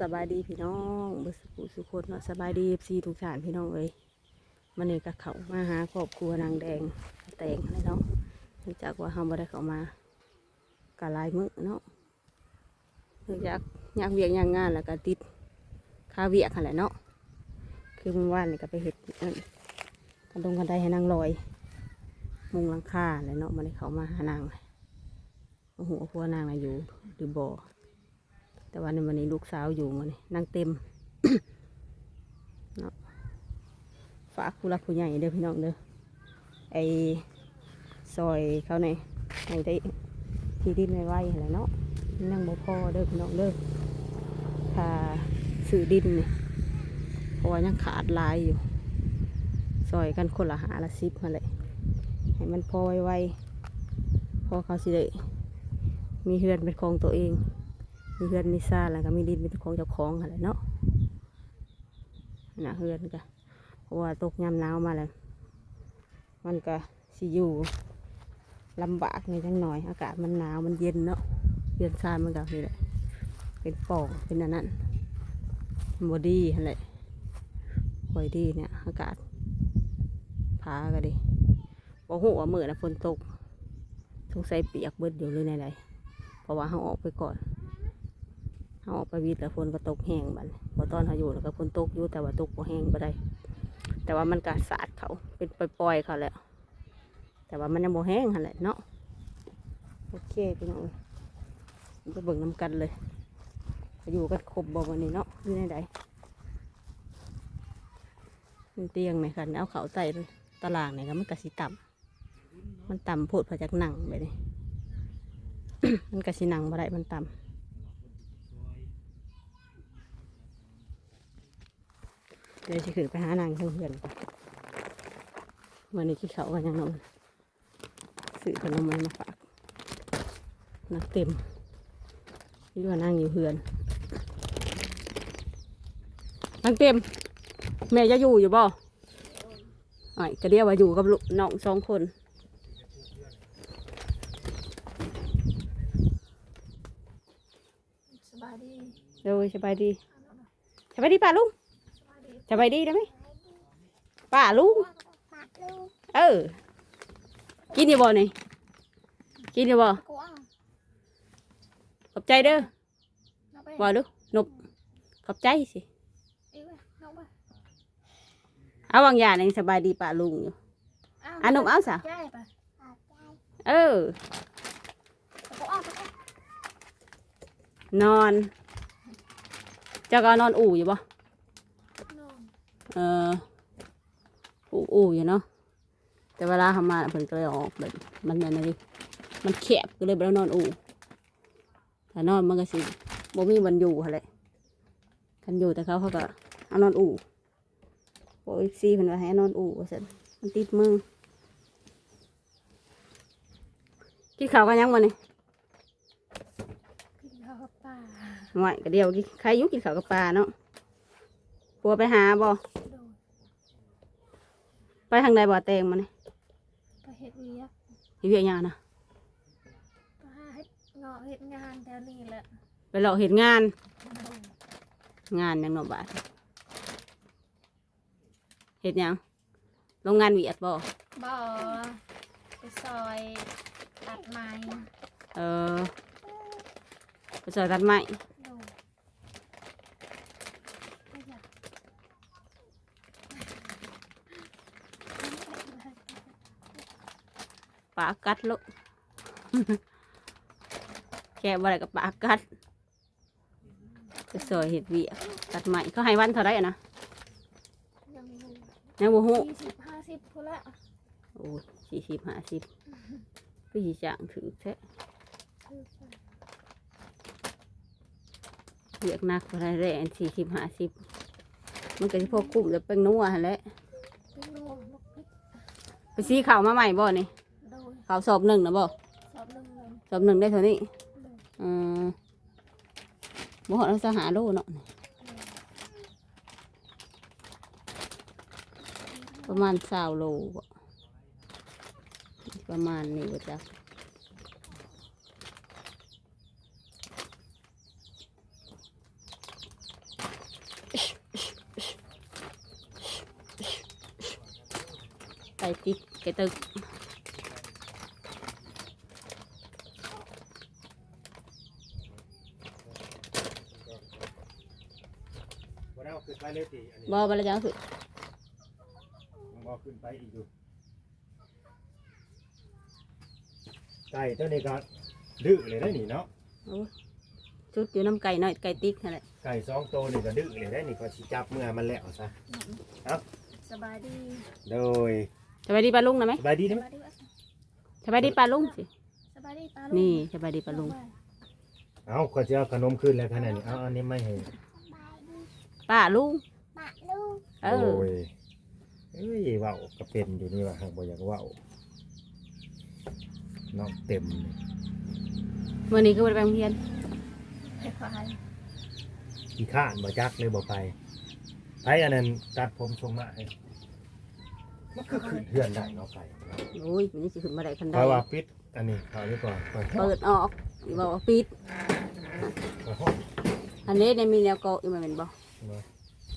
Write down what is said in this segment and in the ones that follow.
ສະບາຍດີພີ່ນ້ອງເບິດສູ່ຜູ້ສູ່ຄົນເນາະ, ສະບາຍດີເອັຟຊີທຸກທ່ານພີ່ນ້ອງເອີຍ. ມື້ນີ້ກໍເຂົ້າມາຫາຄອບຄົວນາງແດງ ຕາແຕງຫັ້ນແຫຼະເນາະ, ເນື່ອງຈາກວ່າເຮົາບໍ່ໄດ້ເຂົ້າມາກໍຫຼາຍມື້ເນາະ, ເນື່ອງຈາກຍາກວຽກຍາກງານ ແລ້ວກໍຕິດຄາວຽກຫັ້ນແຫຼະເນາະ. ຄືມື້ວານນີ້ກໍໄປເຮັດອັນຄັນດົງຄັນໄດໃຫ້ນາງລອຍ ມຸງຫຼັງຄາແຫຼະເນາະ, ບໍ່ໄດ້ເຂົ້າມາຫານາງ. ບໍ່ຮູ້ວ່າຜົວນາງນະຢູ່ຫຼືບໍ່, ແຕ່ວ່າໃນມື້ນີ້ລູກສາວຢູ່, ມື້ນີ້ນາງເຕັມເນາະ. ຝາກຜູ້ຫຼັກຜູ້ໃຫຍ່ເດີພີ່ນ້ອງເດີ, ໄອ້ ຊ່ອຍເຂົາແດ່ ໃຫ້ໄດ້ທີ່ດິນໄວໆຫັ້ນແຫຼະເນາະ, ມັນຍັງບໍ່ພໍເດີພີ່ນ້ອງເດີ ຄ່າຊື້ດິນນີ້, ເພາະວ່າຍັງຂາດຫຼາຍຢູ່. ຊ່ອຍກັນຄົນລະຫ້າລະສິບຫັ້ນແຫຼະ ໃຫ້ມັນພໍໄວໆ ພໍເຂົາຊິໄດ້ມີເຮືອນເປັນຂອງຕົວເອງ, ມີເຮືອນມີຊານ ແລ້ວກໍມີດິນເປັນຂອງເຈົ້າຂອງຫັ້ນແຫຼະເນາະ. ໜ້າເຮືອນກໍ ເພາະວ່າຕົກຍາມໜາວມາແລ້ວ ມັນກໍຊິຢູ່ລຳບາກແດ່ຈັກໜ້ອຍ, ອາກາດມັນໜາວມັນເຢັນເນາະ, ເຮືອນຊານມັນກໍນີ້ແຫຼະ ເປັນປ່ອງເປັນອັນນັ້ນ ບໍ່ດີຫັ້ນແຫຼະ. ຂ້ອຍດີນີ້ ອາກາດ ຟ້າກໍດີ, ບໍ່ຮູ້ວ່າມື້ນະຝົນຕົກ, ສົງໄສປຽກເບິດຢູ່ຫຼືແນວໃດ ເພາະວ່າເຮົາອອກໄປກ່ອນ, ເຮົາອອກໄປວິດແລ້ວຝົນກໍຕົກແຮງ. ບັດນີ້ ເພາະຕອນເຮົາຢູ່ນະກໍຝົນຕົກຢູ່ ແຕ່ວ່າຕົກບໍ່ແຮງປານໃດ, ແຕ່ວ່າມັນກໍສາດເຂົ້າ ເປັນປ່ອຍໆເຂົ້າແຫຼະ, ແຕ່ວ່າມັນຍັງບໍ່ແຮງຫັ້ນແຫຼະເນາະ. ໂອເຄພີ່ນ້ອງເອີຍ, ໄປເບິ່ງນຳກັນເລີຍ ຢູ່ກັນຄົບບໍ່ມື້ນີ້ເນາະ ຫຼືແນວໃດ. ມັນຕຽງນີ້ ຄັນເອົາເຂົ້າໃສ່ຕາລາງນີ້ກໍມັນກໍຊິຕ່ຳ, ມັນຕ່ຳໂພດ ພາຈັກນັ່ງແບບນີ້ ມັນກໍຊິນັ່ງບໍ່ໄດ້ ມັນຕ່ຳ. ດຽວຊິຂຶ້ນໄປຫານາງເທິງເຮືອນກ່ອນ. ມື້ນີ້ກິນເຂົ້າກັນຫຍັງເນາະ? ຊື້ຂະໜົມມາ ມາຝາກນາງເຕັມ, ຫຼືວ່ານາງຢູ່ເຮືອນ. ນາງເຕັມ ແມ່ຈະຢູ່ຢູ່ບໍ່? ອ້າຍ ກະດຽວວ່າຢູ່ກັບລູກນ້ອງສອງຄົນ. ສະບາຍດີ. ໂດຍ ສະບາຍດີ. ສະບາຍດີປ້າລຸງ. ສະບາຍດີໄດ້ໄໝ? ປ້າລຸງ. ເອີ ກິນຢູ່ບໍ່ນີ້? ກິນຢູ່ບໍ່? ຂອບໃຈເດີ. ເວົ້າດູ ນົບ ຂອບໃຈຊິ. ເອົາຫວ່າງຢ່າງໜຶ່ງ ສະບາຍດີປ້າລຸງຢູ່. ອາ ນົບເອົາຊະ. ເອີ ນອນ. ເຈົ້າກໍນອນອູ່ຢູ່ບໍ່? ເອີ ອູ່ຢູ່ເນາະ, ແຕ່ເວລາເຮົາມາເພິ່ນກໍເລີຍອອກ. ແບບມັນອັນນັ້ນເດ້ ມັນແຄບ ກໍເລີຍບໍ່ໄດ້ນອນອູ່. ຖ້ານອນມັນກໍຊິບໍ່ມີບ່ອນຢູ່ຫັ້ນແຫຼະ, ຄັນຢູ່ແຕ່ເຂົາ ເຂົາກໍເອົານອນອູ່. ບອກເອັຟຊີເພິ່ນວ່າໃຫ້ເອົານອນອູ່ວ່າຊັ້ນ ມັນຕິດມື. ກິນເຂົ້າກັບຫຍັງມື້ນີ້? ກິນເຂົ້າກັບປາ. ໂອ້ຍ ກະດຽວ ໃຄຢູ່ກິນເຂົ້າກັບປາເນາະ. ຜົວໄປຫາບໍ່? ໂດຍ. ໄປທາງໃດບໍ່ແຕ່ງມານີ້? ໄປເຮັດວຽກ. ເຮັດວຽກຫຍັງນະ? ໄປຫາເຮັດເງາະເຮັດງານແຖວນີ້ແຫຼະ. ໄປເລາະເຮັດງານ. ໂດຍ. ງານຫຍັງເນາະບາດ? ເຮັດຫຍັງ? ໂຮງງານຫວຽດບໍ່? ບໍ່. ໄປຊ່ອຍຕັດໄມ້. ເອີ ໄປຊ່ອຍຕັດໄມ້. ໂດຍ. ປາກັດໂລດ. ແຄບບໍ່ໄດ້ກໍປາກັດ. ໄປຊ່ອຍເຮັດວຽກຕັດໄມ້. ເຂົາໃຫ້ວັນເທົ່າໃດນະ? ຍັງບໍ່ຮູ້. ຍັງບໍ່ຮູ້. ສີ່ສິບ ຫ້າສິບພຸ້ນລະ. ໂອ້ຍ ສີ່ສິບ ຫ້າສິບ ຄືຊິຈ້າງຖືກແທ້. ຖືກ. ວຽກໜັກປານໃດແຫຼະ ອັນສີ່ສິບ ຫ້າສິບ ມັນກໍຊິພໍກຸ້ມແຕ່ແປ້ງນົວຫັ້ນແຫຼະ. ແປ້ງນົວ ໝາກພິກ. ໄປຊື້ເຂົ້າມາໃໝ່ບໍ່ນີ້? ໂດຍ. ເຂົ້າສອບໜຶ່ງນະບໍ່? ສອບໜຶ່ງ. ສອບໜຶ່ງໄດ້ເທົ່ານີ້? ໂດຍ. ເອີ ບໍ່ຮອດຊາວຫ້າໂລເນາະ. ໂດຍ. ປະມານຊາວໂລບໍ່? ປະມານນີ້ບໍ່ຈັກ. ໄກ່ຕິກ ໄກ່ຕຶກ. ບໍ່ໄດ້ເອົາຂຶ້ນໄປເລີຍຕິ ອັນນີ້? ບໍ່ ບໍ່ໄດ້ເອົາຂຶ້ນ ບໍ່ຂຶ້ນໄປອີກຢູ່. ໄກ່ຕົວນີ້ກໍດື້ເລີຍເດ້ນີ້ເນາະ. ໂອ້ຍ ຈຸດຢູ່ນຳໄກ່ນ້ອຍ ໄກ່ຕິກຫັ້ນແຫຼະ. ໄກ່ສອງໂຕນີ້ກໍດື້ເລີຍເດ້ນີ້ ຂ້ອຍຊິຈັບເມືອມັນແລ້ວຊະ. ເອົ້າ ສະບາຍດີ. ໂດຍ ສະບາຍດີປ້າລຸງນະໄໝ? ສະບາຍດີນະໄໝ? ສະບາຍດີປ້າລຸງຊິ. ສະບາຍດີປ້າລຸງ. ນີ້ ສະບາຍດີປ້າລຸງ. ເອົ້າ ຂ້ອຍຊິເອົາຂະໜົມຄືນແລ້ວຂະໜາດນີ້. ເອົາ ເອົານີ້ມາໃຫ້. ປ້າລຸງ ປ້າລຸງ. ເອີ ໂອ້ຍ ເອີຍ ເວົ້າກໍເປັນຢູ່ນີ້ວ່າ ຫາກບໍ່ຢາກເວົ້າ. ນ້ອງເຕັມ ມື້ນີ້ຄືບໍ່ໄດ້ໄປໂຮງຮຽນ? ໄປ. ຂີ້ຄ້ານບໍ່ຈັກ ເລີຍບໍ່ໄປ. ໃຜອັນນັ້ນຕັດຜົມສົ່ງມາໃຫ້? ມັນຄືຂຶ້ນເຮືອນໄດ້ເນາະ ໄກ່ເນາະ. ໂອ້ຍ ມັນຍັງຊິຂຶ້ນມາໄດ້ຄັນໃດ. ຂ້ອຍວ່າປິດອັນນີ້ເຂົ້າດີກວ່າ. ເປີດອອກ ເວົ້າວ່າປິດ. ອັນນີ້ໄດ້ມີແນວເກາະຢູ່ ແມ່ນບໍ່?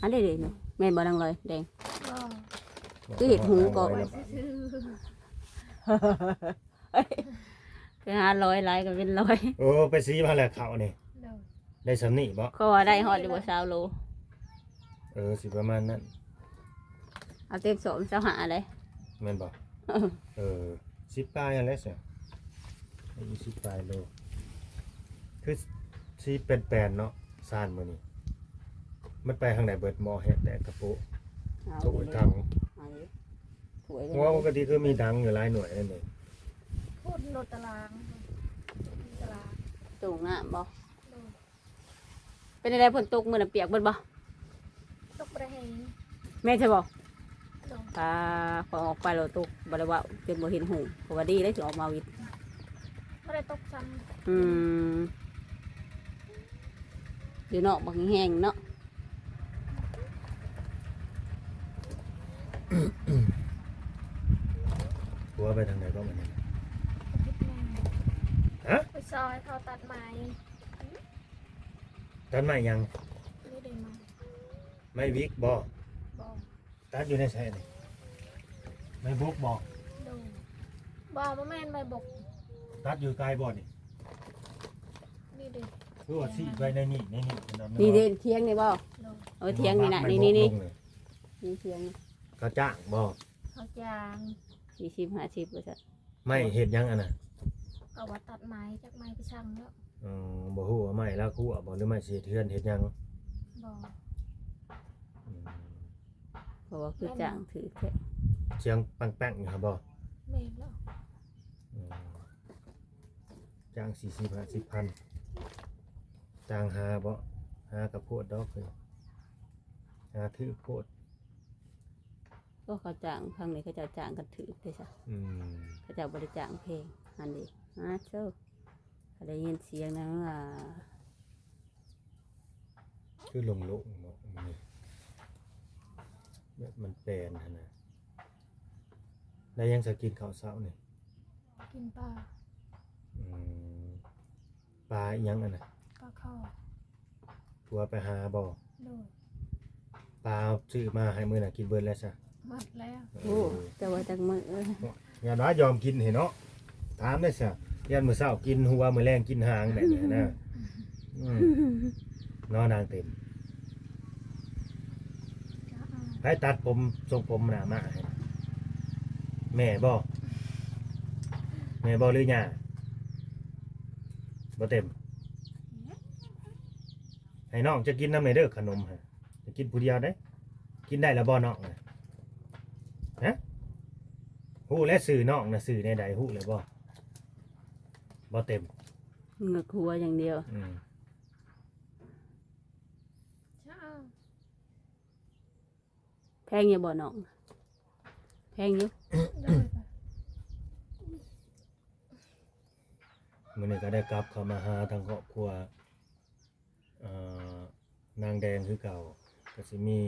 ອັນນີ້ເດ້ ແມ່ນບໍ່ນາງລອຍແດງ? ບໍ່ ຄືເຮັດຫູເກາະ. ໄປຫາລອຍຫຼາຍກໍເປັນລອຍ. ໂອ້ ໄປສີມາແລ້ວເຂົ້ານີ້. ໂດຍ ໄດ້ສ່ຳນີ້ບໍ່? ກໍວ່າໄດ້ຮອດຢູ່ບໍ່ ຊາວໂລ? ເອີ ຊິປະມານນັ້ນ. ເອົາເຕັມສອງ ຊາວຫ້າໄດ໋ ແມ່ນບໍ່? ເອີ ເອີ ສິບປາຍຫັ້ນແຫຼະຊະ ສິບປາຍໂລ. ຄືສີແປນໆເນາະ ຊານມື້ນີ້. ມັນໄປທາງໃດເບິດ? ໝໍ້ແຮກແຕກກະໂປະ. ໂອ້ຍ ຖັງ ຫົວປົກກະຕິຄືມີດັງຢູ່ຫຼາຍໜ່ວຍນັ້ນເດ້. ພຸ້ນໂລດຕະລາງ ຕະລາງ ໂຕ່ງນ້ຳບໍ່? ໂດຍ. ເປັນຈັ່ງໃດ ຝົນຕົກມື້ນັ້ນປຽກເບິດບໍ່? ຕົກບໍ່ໄດ້ແຮງ. ແມ່ນໃຊ່ບໍ່? ໂດຍ. ປາ ຂ້ອຍອອກໄປແລ້ວຕົກ ບໍ່ໄດ້ເວົ້າ ຈົນບໍ່ເຫັນຫຸ່ງ ເພາະວ່າດີເດ້ ຊິອອກມາວິດ. ບໍ່ໄດ້ຕົກຊ້ຳ. ອືມ ຢູ່ນອກບັກແຮງເນາະ. ຜົວໄປທາງໃດກໍມື້ນີ້? ໄປເຮັດງານ. ຮະ? ໄປຊ່ອຍເຂົາຕັດໄມ້. ຕັດໄມ້ຫຍັງ? ນີ້ເດ້ໄມ້. ໄມ້ວິກບໍ່? ບໍ່. ຕັດຢູ່ໃນໃສນີ້? ໄມ້ບົກບໍ່? ໂດຍ. ບໍ່ ບໍ່ແມ່ນໄມ້ບົກ. ຕັດຢູ່ໄກບໍ່ນີ້? ນີ້ເດ້. ຄືວ່າຊີ້ໄປໃນນີ້ ໃນນີ້. ນີ້ເດ້ ທຽງນີ້ບໍ່? ໂດຍ. ເອີ ທຽງນີ້ນະ ນີ້ ນີ້ ນີ້ ນີ້ທຽງ. ເຂົາຈ້າງບໍ່? ເຂົາຈ້າງ. ສີ່ສິບ ຫ້າສິບ ວ່າຊັ້ນ. ໄມ້ເຮັດຫຍັງອັນນະ? ເຂົາວ່າຕັດໄມ້ ຈັກໄມ້ໄປຊ່າງເນາະ. ອໍ ບໍ່ຮູ້ວ່າໄມ້ລາວຄົວບໍ່ ຫຼືໄມ້ຊິເຮັດເຮືອນເຮັດຫຍັງ? ບໍ່. ອືມ ເພາະວ່າຄືຈ້າງຖືກແທ້. ສຽງແປ້ງໆຢູ່ຫັ້ນບໍ່? ແມ່ນແລ້ວ. ອືມ ຈ້າງສີ່ສິບ ຫ້າສິບພັນ ຈ້າງຫາບໍ່? ຫາກໍໂພດດອກເຮີ້ຍ ຫາຖືກໂພດ. ໂອ້ ເຂົາຈ້າງ ທາງນີ້ເຂົາເຈົ້າຈ້າງກັນຖືກເດ້ຊະ. ອືມ ເຂົາເຈົ້າບໍ່ໄດ້ຈ້າງແພງ. ຫັ້ນເດ້ ຫາໂຊ ກໍໄດ້ຍິນສຽງນະວ່າ ຄືໂລ່ງໆເນາະ ແບບມັນແປນຫັ້ນນະ. ໄດ້ຫຍັງຊະ ກິນເຂົ້າເຊົ້ານີ້? ກິນປາ. ອືມ ປາອີ່ຫຍັງອັນນະ? ປາຄໍ່. ຜົວໄປຫາບໍ່? ໂດຍ. ປາຊື້ມາໃຫ້ມື້ນະກິນເບິດແລ້ວຊະ? ໝົດແລ້ວ. ເອີ ໂອ້ ເຈົ້າວ່າຈັກມື້? ຢ້ານວ່າຍອມກິນໃຫ້ເນາະ. ຖາມໄດ້ຊະ ຢ້ານມື້ເຊົ້າກິນຫົວ ມື້ແລງກິນຫາງແບບນີ້ນະ. ອືມ ເນາະ ນາງເຕັມ. ໃຜຕັດຜົມ ຊົງຜົມໜ້າມ້າໃຫ້? ແມ່ບໍ່? ແມ່ບໍ່ ຫຼືຍ່າ? ບໍ່ເຕັມ. ໃຫ້ນ້ອງຈະກິນນຳແດ່ເດີ ຂະໜົມຫັ້ນ ຈະກິນຜູ້ດຽວເດ້. ກິນໄດ້ແລ້ວບໍ່ນ້ອງນະ? ຮະ? ຮູ້ແລ້ວຊື່ນ້ອງນະຊື່ແນວໃດ ຮູ້ແລ້ວບໍ່? ບໍ່ເຕັມ. ເງືອກຫົວຢ່າງດຽວ. ອືມ ແພງຢູ່ບໍ່ນ້ອງ? ແພງຢູ່. ໂດຍ. ມື້ນີ້ກໍໄດ້ກັບເຂົ້າມາຫາທາງຄອບຄົວ ເອີ ນາງແດງຄືເກົ່າ. ກໍຊິມີ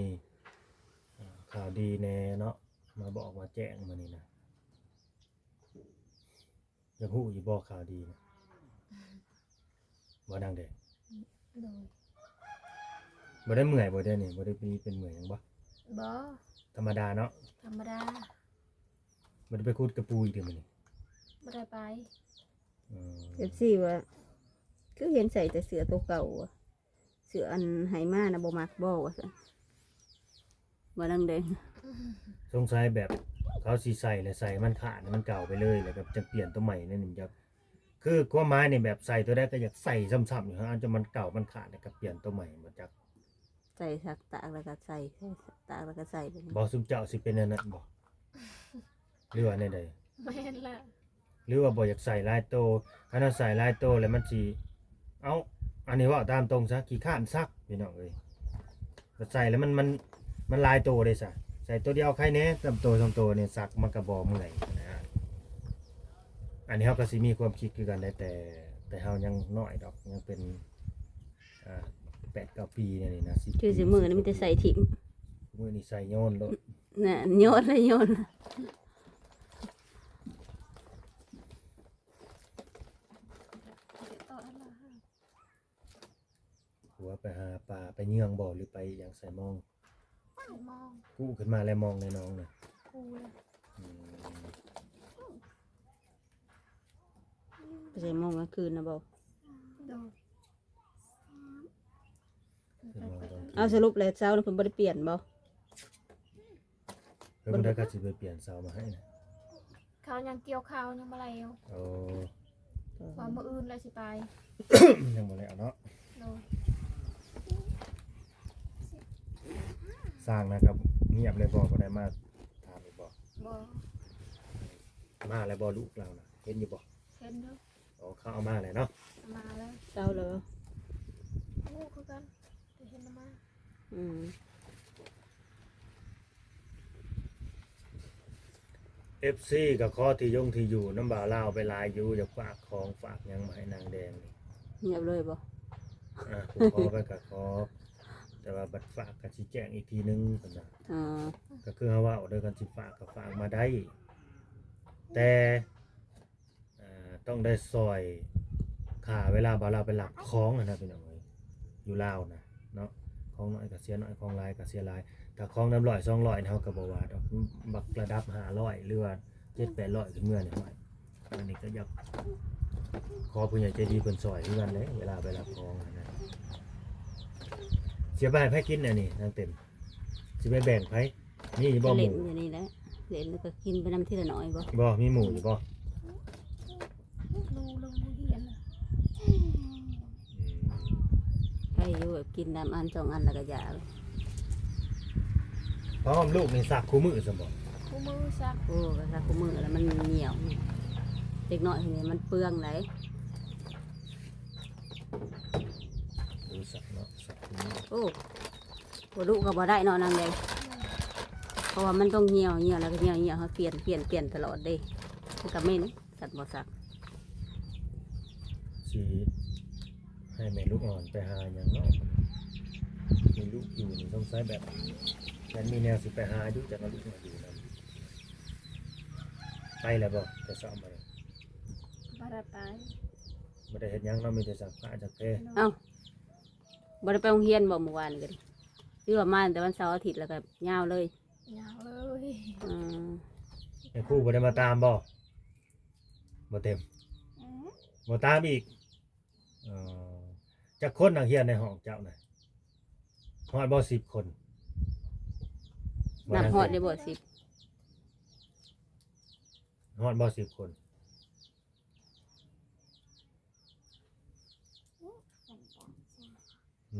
ເອີ ຂ່າວດີແດ່ເນາະ ມາບອກມາແຈ້ງມື້ນີ້ນະ. ຢາກຮູ້ຢູ່ບໍ່ຂ່າວດີນະ ບໍ່ນາງແດງ? ໂດຍ. ບໍ່ໄດ້ເມື່ອຍບໍ່ດຽວນີ້? ບໍ່ໄດ້ມີເປັນເມື່ອຍຫຍັງບໍ່? ບໍ່. ທຳມະດາເນາະ? ທຳມະດາ. ບໍ່ໄດ້ໄປຂຸດກະປູອີກຕິມື້ນີ້? ບໍ່ໄດ້ໄປ. ອືມ ເອັຟຊີວ່າ ຄືເຫັນໃສ່ແຕ່ເສື້ອໂຕເກົ່າວະ ເສື້ອອັນໃຫ້ມານະບໍ່ມັກບໍ່ວ່າຊັ້ນ ວ່ານາງແດງ. ສົງໄສແບບເຂົາຊິໃສ່ແລ້ວໃສ່ມັນຂາດ ມັນເກົ່າໄປເລີຍ ແລ້ວກໍຈະປ່ຽນໂຕໃໝ່ແນວນີ້ ມັນຈະ ຄືຄວາມໝາຍນີ້ແບບໃສ່ໂຕໃດກໍຢາກໃສ່ຊ້ຳໆຢູ່ ຫາຈົນມັນເກົ່າມັນຂາດ ແລ້ວກໍປ່ຽນໂຕໃໝ່ ບໍ່ຈັກ. ໃສ່ຊັກຕາກແລ້ວກໍໃສ່ ໃສ່ຕາກແລ້ວກໍໃສ່ ບໍ່ ຊຸມເຈົ້າຊິເປັນແນວນັ້ນບໍ່ ຫຼືວ່າແນວໃດ? ແມ່ນລະ ຫຼືວ່າບໍ່ຢາກໃສ່ຫຼາຍໂຕ? ຄັນເຮົາໃສ່ຫຼາຍໂຕແລ້ວມັນຊິ ເອົ້າ ອັນນີ້ເວົ້າຕາມຕົງຊະ ຂີ້ຄ້ານຊັກພີ່ນ້ອງເອີຍ. ໃສ່ແລ້ວມັນ ມັນ ມັນຫຼາຍໂຕເດ້ຊະ ໃສ່ໂຕດຽວໄຄແດ່ ສອງໂຕ ສາມໂຕນີ້ຊັກມັນກໍບໍ່ເມື່ອຍນະ. ອັນນີ້ເຮົາກໍຊິມີຄວາມຄິດຄືກັນໄດ໋ ແຕ່ ແຕ່ເຮົາຍັງນ້ອຍດອກ ຍັງເປັນ ອ່າ ແປດເກົ້າປີແນວນີ້ນະ ສິບ ຄືຊຸມື້ນີ້ມີແຕ່ໃສ່ຖິ້ມ ມື້ນີ້ໃສ່ໂຍນໂລດ ນະ ໂຍນລະໂຍນ. ຫົວໄປຫາປາ ໄປເຍືອງບໍ່ ຫຼືໄປຫຍັງ ໃສ່ມອງ? ໃສ່ມອງ ກູ້ຂຶ້ນມາແລ້ວມອງໃນໜອງນະ? ກູ້ແລ້ວ. ອືມ ໄປໃສ່ມອງກາງຄືນນະບໍ່? ໂດຍ. ເອົາ ສະຫຼຸບແລ້ວເຊົ້ານີ້ເພິ່ນບໍ່ໄດ້ປ່ຽນບໍ່? ເພິ່ນບໍ່ໄດ້ ກໍຊິໄປປ່ຽນເສົາມາໃຫ້ນະ. ເຂົາຍັງກ່ຽວເຂົ້າຍັງບໍ່ແລ້ວ. ໂອ້ ວ່າມື້ອື່ນແລ້ວຊິໄປ. ຍັງບໍ່ແລ້ວເນາະ. ໂດຍ. ຊ່າງນະ ກໍງຽບເລີຍບໍ່? ບໍ່ໄດ້ມາຖາມອີກບໍ່? ບໍ່. ມາແລ້ວບໍ່ ລູກລາວນະ? ເຫັນຢູ່ບໍ່? ເຫັນຢູ່. ອໍ ເຂົາເອົາມາແລ້ວເນາະ. ເອົາມາແລ້ວ. ເຊົາແລ້ວ. ຮູ້ຄືກັນ ແຕ່ເຫັນເອົາມາ. ອືມ. ເອັຟຊີກໍຂໍທີ່ຢົງທີ່ຢູ່ນຳບ່າວລາວໄປຫຼາຍຢູ່ ຢາກຝາກຂອງຝາກຫຍັງມາໃຫ້ນາງແດງນີ້. ງຽບເລີຍບໍ່? ອ່າ ຜູ້ຂໍໄປກໍຂໍ ແຕ່ວ່າບັດຝາກກໍຊິແຈ້ງອີກທີໜຶ່ງເພິ່ນວ່າ. ອໍ ກໍຄືເຮົາເວົ້າເດີ ຄັນຊິຝາກກໍຝາກມາໄດ້ ແຕ່ ອ່າ ຕ້ອງໄດ້ຊ່ອຍຄ່າເວລາບ່າວລາວໄປລັກຂອງຫັ້ນນະພີ່ນ້ອງເອີຍ ຢູ່ລາວນະເນາະ. ຂອງໜ້ອຍກໍເສຍໜ້ອຍ ຂອງຫຼາຍກໍເສຍຫຼາຍ. ຖ້າຂອງນຳຮ້ອຍສອງຮ້ອຍ ເຮົາກໍບໍ່ວ່າດອກ ບັກລະດັບຫ້າຮ້ອຍ ຫຼືວ່າເຈັດແປດຮ້ອຍຂຶ້ນເມືອນີ້ ຫ້ອຍ ອັນນີ້ກໍຢາກຂໍຜູ້ໃຫຍ່ໃຈດີເພິ່ນຊ່ອຍຄືກັນເດ້ ເວລາໄປລັກຂອງຫັ້ນນະ. ຊິເອົາໄປໃຫ້ໃຜກິນອັນນີ້ນາງເຕັມ? ຊິໄປແບ່ງໃຜ? ມີຢູ່ບໍ່ໝູ່? ກໍເຫຼັ້ນຢູ່ນີ້ແຫຼະ ເຫຼັ້ນແລ້ວກໍກິນໄປນຳທີລະໜ້ອຍບໍ່? ບໍ່ ມີໝູ່ຢູ່ບໍ່? ອືມ ໄດ້ຢູ່ ແບບກິນນຳອັນສອງອັນແລ້ວກໍຢາກ. ພ້ອມລູກນີ້ຊັກຄູ່ມື້ຊັ້ນບໍ່? ຄູ່ມື້ຊັກ. ໂອ້ ກໍຊັກຄູ່ມື້ແລ້ວມັນຫ່ຽວ ເດັກນ້ອຍນີ້ມັນເປືອງໃດ໋. ໂອ້ ຊັກເນາະ ຊັກຄູ່ມື້. ໂອ້ ບໍ່ດຸກໍບໍ່ໄດ້ເນາະນາງແດງ ເພາະວ່າມັນຕ້ອງຫ່ຽວ ຫ່ຽວແລ້ວກໍຫ່ຽວ ຫ່ຽວ ເຮົາປ່ຽນ ປ່ຽນ ປ່ຽນຕະຫຼອດເດ້ ມັນກໍເໝັນ ຄັນບໍ່ຊັກ. ຊິໃຫ້ແມ່ລູກອ່ອນໄປຫາຫຍັງເນາະ ມີລູກຢູ່ນີ້ ສົງໄສແບບ ແມ່ນມີແນວຊິໄປຫາຢູ່ ຈັກເອົາລູກມາຢູ່ນຳ. ໄປແລ້ວບໍ່ ແຕ່ເຊົ້າມານີ້? ບໍ່ໄດ້ໄປ. ບໍ່ໄດ້ເຮັດຫຍັງເນາະ ມີແຕ່ຊັກຜ້າຊັກແພ. ເອົ້າ ບໍ່ໄດ້ໄປໂຮງຮຽນບໍ່ມື້ວານນີ້? ກໍດີ ຫຼືວ່າມາຕັ້ງແຕ່ວັນເສົາອາທິດແລ້ວກໍຍາວເລີຍ? ຍາວເລີຍ. ອືມ ແມ່ຄູບໍ່ໄດ້ມາຕາມບໍ່? ບໍ່ເຕັມ. ອືມ ບໍ່ຕາມອີກ. ເອີ ຈັກຄົນນັກຮຽນໃນຫ້ອງເຈົ້ານະ? ຮອດບໍ່ສິບຄົນ? ນັບຮອດໄດ້ບໍ່ສິບ? ຮອດບໍ່ສິບຄົນ?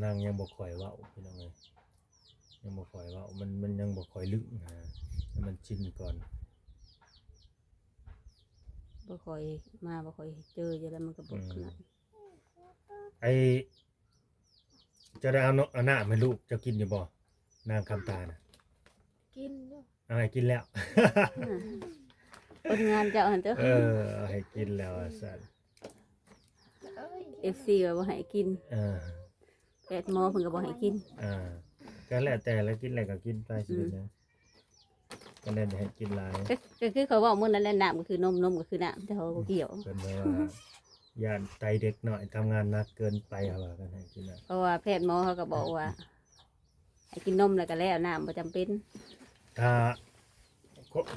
ນາງຍັງບໍ່ຄ່ອຍເວົ້າ ພີ່ນ້ອງເອີຍ ຍັງບໍ່ຄ່ອຍເວົ້າ ມັນ ມັນຍັງບໍ່ຄ່ອຍລຶ້ງນະ ໃຫ້ມັນຊິນກ່ອນ. ບໍ່ຄ່ອຍມາ ບໍ່ຄ່ອຍເຈີຢູ່ແລ້ວ ມັນກໍບໍ່ ອືມ ຂະໜາດ. ໄອ້ ເຈົ້າໄດ້ເອົາ ເອົານ້ຳໃຫ້ລູກເຈົ້າກິນຢູ່ບໍ່ ນາງຄຳຕານະ? ກິນຢູ່. ເອົາໃຫ້ກິນແລ້ວ. ຄົນງານເຈົ້າຫັ້ນເດີ. ເອີ ເອົາໃຫ້ກິນແລ້ວວ່າຊັ້ນ. ເອັຟຊີວ່າບໍ່ໃຫ້ກິນ. ເອີ ແພດໝໍເພິ່ນກໍບໍ່ໃຫ້ກິນ. ເອີ ກໍແລ້ວແຕ່ລະ ກິນແລ້ວກໍກິນໄປ ອືມ ຊິເປັນຫຍັງ? ກໍແລ້ວແຕ່ໃຫ້ກິນຫຼາຍ. ກໍ ກໍຄືເຂົາເວົ້າມື້ນັ້ນແຫຼະ ນ້ຳກໍຄືນົມ ນົມກໍຄືນ້ຳ ແຕ່ເຮົາບໍ່ກ່ຽວ. ເພິ່ນວ່າ ຢ້ານໄຕເດັກນ້ອຍທຳງານໜັກເກີນໄປ ເຂົາວ່າກັນໃຫ້ກິນນະ. ເພາະວ່າແພດໝໍເຂົາກໍບອກວ່າ ໃຫ້ກິນນົມແລ້ວກໍແລ້ວ ນ້ຳບໍ່ຈຳເປັນ. ຖ້າ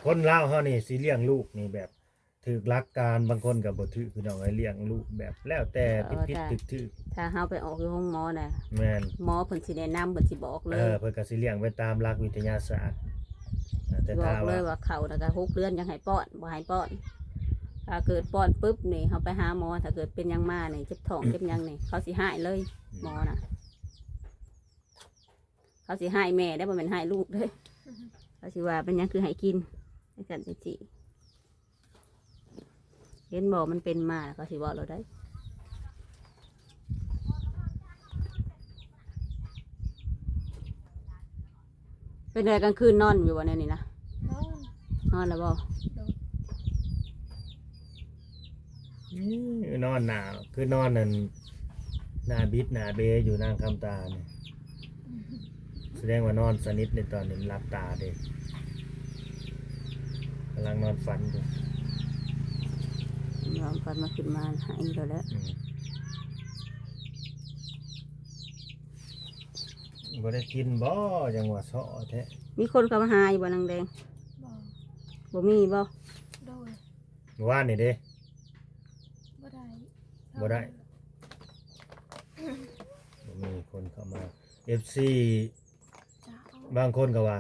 ຄົນລາວເຮົານີ້ຊິລ້ຽງລູກນີ້ແບບຖືກຫຼັກການ ບາງຄົນກໍບໍ່ຖືກ ພີ່ນ້ອງເອີຍ ລ້ຽງລູກແບບແລ້ວແຕ່ ເອີ ຜິດໆຖືກໆ ຖ້າເຮົາໄປອອກຢູ່ໂຮງໝໍນະ ແມ່ນ ໝໍເພິ່ນຊິແນະນຳ ເພິ່ນຊິບອກເລີຍ ເອີ ເພິ່ນກໍຊິລ້ຽງໄປຕາມຫຼັກວິທະຍາສາດ ເອີ ແຕ່ຖ້າວ່າ ບອກເລີຍວ່າເຂົ້ານະກໍຫົກເດືອນຍັງໃຫ້ປ້ອນ ບໍ່ໃຫ້ປ້ອນ ຖ້າເກີດປ້ອນປຶບນີ້ ເຮົາໄປຫາໝໍ ຖ້າເກີດເປັນຫຍັງມານີ້ ເຈັບທ້ອງເຈັບຫຍັງນີ້ ເຂົາຊິຮ້າຍເລີຍ ອືມ ໝໍນະ ເຂົາຊິຮ້າຍແມ່ເດ້ ບໍ່ແມ່ນຮ້າຍລູກເດ້ ເຂົາຊິວ່າເປັນຫຍັງຄືໃຫ້ກິນ ຈັ່ງຊັ້ນຈັ່ງຊີ້ ເຫັນບໍ່ ມັນເປັນມາ ເຂົາຊິເວົ້າໂລດໃດ. ເປັນໃດ ກາງຄືນນອນຢູ່ບໍ່ແນວນີ້ນະ? ນອນ ນອນແລ້ວບໍ່? ໂດຍ. ນີ້ນອນໜ້າ ຄືນອນນັ້ນ ໜ້າບິດໜ້າເບຢູ່ນາງຄຳຕານີ້ ສະແດງວ່ານອນສະໜິດໃນຕອນນີ້ ຫຼັບຕາເດ້ ກຳລັງນອນຝັນຢູ່ ນອນຝັນມາຂຶ້ນມາໃຫ້ແລ້ວແຫຼະ ອືມ ບໍ່ໄດ້ກິນບໍ່ ຈັ່ງວ່າເຊາະແທ້ ມີຄົນເຂົ້າມາຫາຢູ່ບໍ່ນາງແດງ? ບໍ່ ບໍ່ມີບໍ່? ໂດຍ. ມື້ວານນີ້ເດ້? ບໍ່ໄດ້ ບໍ່ໄດ້ ບໍ່ມີຄົນເຂົ້າມາ ເອັຟຊີ ບາງຄົນກໍວ່າ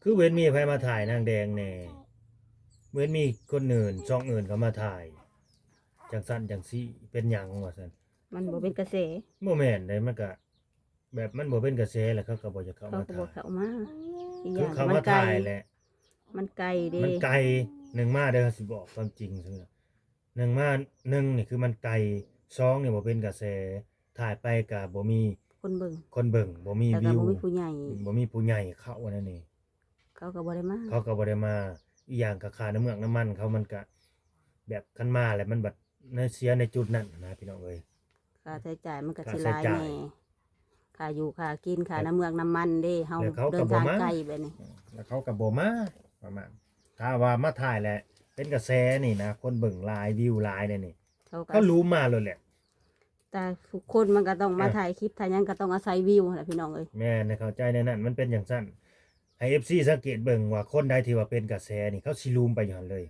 ຄືເຫັນມີໃຜມາຖ່າຍນາງແດງແດ່ ບໍ່ເຫັນມີຄົນອື່ນ ຊ່ອງອື່ນເຂົ້າມາຖ່າຍ ຈັ່ງຊັ້ນຈັ່ງຊີ້ ເປັນຫຍັງວ່າຊັ້ນ ມັນບໍ່ເປັນກະແສ ບໍ່ແມ່ນເດ້ ມັນກະ ແບບມັນບໍ່ເປັນກະແສ ແລ້ວເຂົາກໍບໍ່ຢາກເຂົ້າມາຖ່າຍ ເຂົາກໍບໍ່ເຂົ້າມາ ອີກຢ່າງ ຄືເຂົາມາຖ່າຍແຫຼະ ມັນໄກເດ້ ມັນໄກ ໜຶ່ງມາເດີ ເຮົາຊິບອກຄວາມຈິງ ໜຶ່ງມາ ໜຶ່ງນີ້ຄືມັນໄກ ສອງນີ້ບໍ່ເປັນກະແສ ຖ່າຍໄປກໍບໍ່ມີຄົນເບິ່ງ ຄົນເບິ່ງ ບໍ່ມີວິວ ບໍ່ມີຜູ້ໃຫຍ່ ບໍ່ມີຜູ້ໃຫຍ່ເຂົ້າ ອັນນັ້ນນີ້ ເຂົາກໍບໍ່ໄດ້ມາ ເຂົາກໍບໍ່ໄດ້ມາ ອີກຢ່າງກໍຄ່ານ້ຳເມືອກນ້ຳມັນເຂົາ ມັນກະ ແບບຄັນມາແລ້ວມັນບັດ ໃນ ເສຍໃນຈຸດນັ້ນນະ ພີ່ນ້ອງເອີຍ ຄ່າໃຊ້ຈ່າຍມັນກໍ ຄ່າ ຊິຫຼາຍ ໃຊ້ຈ່າຍ ແດ່ ຄ່າຢູ່ຄ່າກິນ ຄ່າ ແລ້ວ ນ້ຳເມືອກນ້ຳມັນເດ້ ເຮົາ ແລ້ວເຂົາກໍ ເດີນທາງ ບໍ່ມາ ໄກແບບນີ້ ແລ້ວເຂົາກໍບໍ່ມາ ປະມານ ຖ້າວ່າມາຖ່າຍແລ້ວເປັນກະແສນີ້ນະ ຄົນເບິ່ງຫຼາຍ ວິວຫຼາຍແດ່ນີ້ ເຂົາກໍ ເຂົາລູມມາໂລດແຫຼະ ແຕ່ທຸກຄົນມັນກໍຕ້ອງມາ ເອີ ຖ່າຍຄລິບ ຖ່າຍຫຍັງກໍຕ້ອງອາໄສວິວຫັ້ນແຫຼະ ພີ່ນ້ອງເອີຍ ແມ່ນ ໃຫ້ເຂົ້າໃຈໃນນັ້ນ ມັນເປັນຈັ່ງຊັ້ນ ໃຫ້ເອັຟຊີສັງເກດເບິ່ງວ່າຄົນໃດທີ່ວ່າເປັນກະແສນີ້ ເຂົາຊິລູມໄປຢູ່ຫັ້ນເລີຍ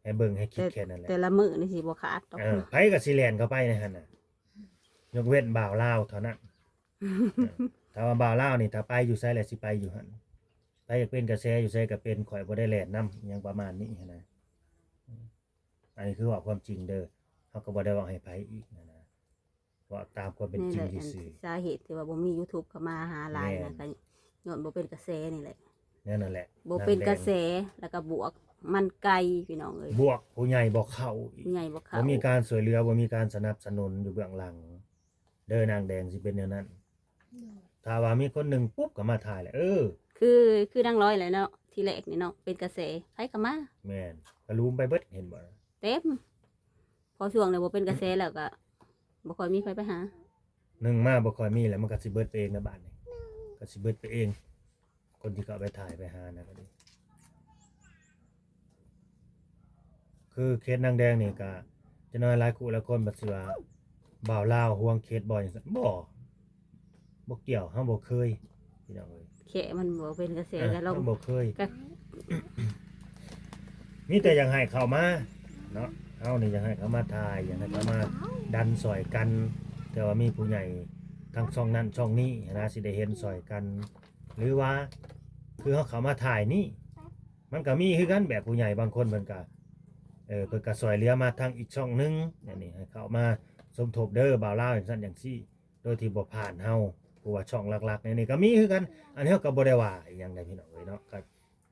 ໃຫ້ເບິ່ງໃຫ້ຄິດ ແຕ່ ແຄ່ນັ້ນແຫຼະ ແຕ່ລະມື້ນີ້ຊິບໍ່ຂາດດອກ ເອີ ໃຜກໍຊິແລ່ນເຂົ້າໄປໃນຫັ້ນນະ ຍົກເວັ້ນບ່າວລາວເທົ່ານັ້ນ ເອີ ຖ້າວ່າບ່າວລາວນີ້ ຖ້າໄປຢູ່ໃສແລ້ວຊິໄປຢູ່ຫັ້ນ ໃຜຢາກເປັນກະແສຢູ່ໃສກໍເປັນ ຂ້ອຍບໍ່ໄດ້ແລ່ນນຳ ຫຍັງປະມານນີ້ຫັ້ນນະ ອັນນີ້ຄືເວົ້າຄວາມຈິງເດີ ເຮົາກໍບໍ່ໄດ້ເວົ້າໃຫ້ໃຜອີກຫັ້ນນະ ເວົ້າຕາມຄວາມເປັນຈິງຊື່ໆ ສາເຫດທີ່ວ່າບໍ່ມີຢູທູບເຂົ້າມາຫາຫຼາຍນະ ແມ່ນ ກໍຍ້ອນບໍ່ເປັນກະແສນີ້ແຫຼະ ແນວນັ້ນແຫຼະ ບໍ່ເປັນກະແສ ແລ້ວກໍບວກມັນໄກ ພີ່ນ້ອງເອີຍ ບວກຜູ້ໃຫຍ່ບໍ່ເຂົ້າອີກ ຜູ້ໃຫຍ່ບໍ່ເຂົ້າ ບໍ່ມີການຊ່ວຍເຫຼືອ ບໍ່ມີການສະໜັບສະໜູນຢູ່ເບື້ອງຫຼັງເດີ ນາງແດງຊິເປັນແນວນັ້ນ ໂດຍ ຖ້າວ່າມີຄົນໜຶ່ງປຸບກໍມາຖ່າຍແຫຼະ ເອີ ຄື ຄືນາງລອຍແຫຼະເນາະ ທີແລກນີ້ເນາະ ເປັນກະແສ ໃຜກໍມາ ແມ່ນ ກະລູມໄປເບິດ ເຫັນບໍ່ ເຕັມ ພໍຊ່ວງນີ້ບໍ່ເປັນກະແສແລ້ວກໍບໍ່ຄ່ອຍມີໃຜໄປຫາ ໜຶ່ງມາບໍ່ຄ່ອຍມີແລ້ວ ມັນກໍຊິເບິດໄປເອງນະບາດນີ້ ກໍຊິເບິດໄປເອງ ຄົນທີ່ເຂົາໄປຖ່າຍໄປຫານະກໍດີ ຄືເຂດນາງແດງນີ້ກໍຈະນ້ອຍຫຼາຍຄູ່ຫຼາຍຄົນບັດຊິວ່າ ບ່າວລາວຫວງເຂດບໍ່ ຈັ່ງຊັ້ນ ບໍ່ ບໍ່ກ່ຽວ ເຮົາບໍ່ເຄີຍ ພີ່ນ້ອງເອີຍ ແຄ່ມັນບໍ່ເປັນກະແສ ເອີ ກໍລົງ ເຮົາບໍ່ເຄີຍ ກໍ ມີແຕ່ຢາກໃຫ້ເຂົ້າມາເນາະ ເຮົານີ້ຢາກໃຫ້ເຂົ້າມາຖ່າຍ ຢາກໃຫ້ເຂົ້າມາດັນຊ່ອຍກັນ ເພື່ອວ່າມີຜູ້ໃຫຍ່ທາງຊ່ອງນັ້ນຊ່ອງນີ້ຫັ້ນນະ ຊິໄດ້ເຫັນຊ່ອຍກັນ ຫຼືວ່າ ຄືເຮົາເຂົ້າມາຖ່າຍນີ້ ມັນກໍມີຄືກັນ ແບບຜູ້ໃຫຍ່ບາງຄົນເພິ່ນກໍ ເອີ ເພິ່ນກໍຊ່ວຍເຫຼືອມາທາງອີກຊ່ອງໜຶ່ງ ອັນນີ້ໃຫ້ເຂົ້າມາສົມທົບເດີ ບ່າວລາວ ຈັ່ງຊັ້ນຈັ່ງຊີ້ ໂດຍທີ່ບໍ່ຜ່ານເຮົາ ເພາະວ່າຊ່ອງຫຼັກໆໃນນີ້ກໍມີຄືກັນ ອັນນີ້ເຮົາກໍບໍ່ໄດ້ວ່າອີ່ຫຍັງໃດ ພີ່ນ້ອງເອີຍເນາະ ກໍ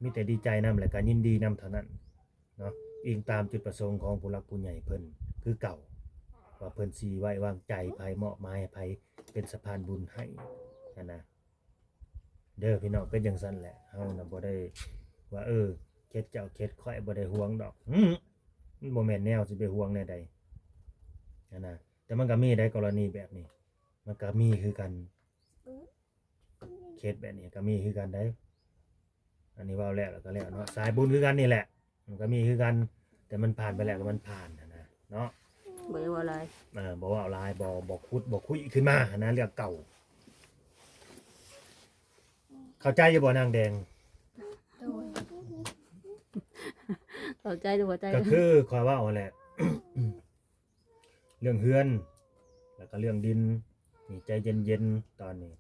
ມີແຕ່ດີໃຈນຳ ແລະກໍຍິນດີນຳເທົ່ານັ້ນເນາະ ອີງຕາມຈຸດປະສົງຂອງຜູ້ຫຼັກຜູ້ໃຫຍ່ເພິ່ນຄືເກົ່າ ວ່າເພິ່ນຊິໄວ້ວາງໃຈໃຜ ມອບໝາຍໃຫ້ໃຜ ເປັນສະພານບຸນໃຫ້ຫັ້ນນະ ເດີພີ່ນ້ອງ ເປັນຈັ່ງຊັ້ນແຫຼະ ເຮົານະບໍ່ໄດ້ວ່າ ເອີ ເຂດເຈົ້າເຂດຂ້ອຍ ບໍ່ໄດ້ຫວງດອກ ຫື ມັນບໍ່ແມ່ນແນວຊິໄປຫວງແນວໃດຫັ້ນນະ ແຕ່ມັນກໍມີໄດ໋ ກໍລະນີແບບນີ້ ມັນກໍມີຄືກັນ ເຂດແບບນີ້ກໍມີຄືກັນໄດ໋ ອັນນີ້ເວົ້າແລ້ວ ແລ້ວກໍແລ້ວເນາະ ສາຍບຸນຄືກັນນີ້ແຫຼະ ມັນກໍມີຄືກັນ ແຕ່ມັນຜ່ານໄປແລ້ວກໍມັນຜ່ານຫັ້ນນະເນາະ ບໍ່ໄດ້ເວົ້າຫຼາຍ ເອີ ບໍ່ເວົ້າຫຼາຍ ບໍ່ ບໍ່ຂຸດບໍ່ຄຸຍຂຶ້ນມາຫັ້ນນະ ເລື່ອງເກົ່າ ເຂົ້າໃຈຢູ່ບໍ່ນາງແດງ? ໂດຍ. ເຂົ້າໃຈຫຼືບໍ່ເຂົ້າໃຈ? ກໍຄືຂ້ອຍເວົ້າຫັ້ນແຫຼະ ເລື່ອງເຮືອນ ແລ້ວກໍເລື່ອງດິນ ນີ້ໃຈເຢັນໆ ຕອນນີ້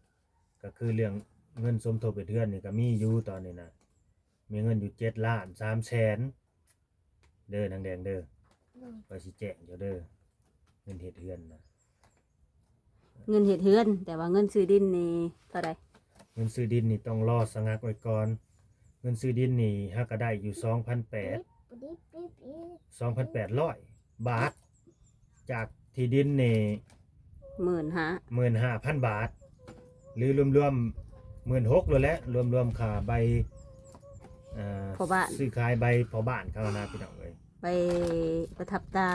ກໍຄືເລື່ອງເງິນສົມທົບເຮັດເຮືອນນີ້ກໍມີຢູ່ຕອນນີ້ນະ ມີເງິນຢູ່ເຈັດລ້ານສາມແສນເດີ ນາງແດງເດີ. ໂດຍ ຂ້ອຍຊິແຈ້ງເຈົ້າເດີ ເງິນເຮັດເຮືອນນະ. ເງິນເຮັດເຮືອນ ແຕ່ວ່າເງິນຊື້ດິນນີ້ເທົ່າໃດ? ເງິນຊື້ດິນນີ້ຕ້ອງລໍສະງັກໄວ້ກ່ອນ. ເງິນຊື້ດິນນີ້ຫາກໍໄດ້ຢູ່ສອງພັນແປດ ສອງພັນແປດຮ້ອຍບາດ ຈາກທີ່ດິນນີ້ ໝື່ນຫ້າ ໝື່ນຫ້າພັນບາດ ຫຼື ລວມໆ ໝື່ນຫົກໂລດແຫຼະ ລວມໆ ຄ່າໃບ ເອີ ພໍ່ບ້ານ ຊື້ຂາຍໃບພໍ່ບ້ານເຂົານະ ພີ່ນ້ອງເອີຍ ໃບປະທັບຕາ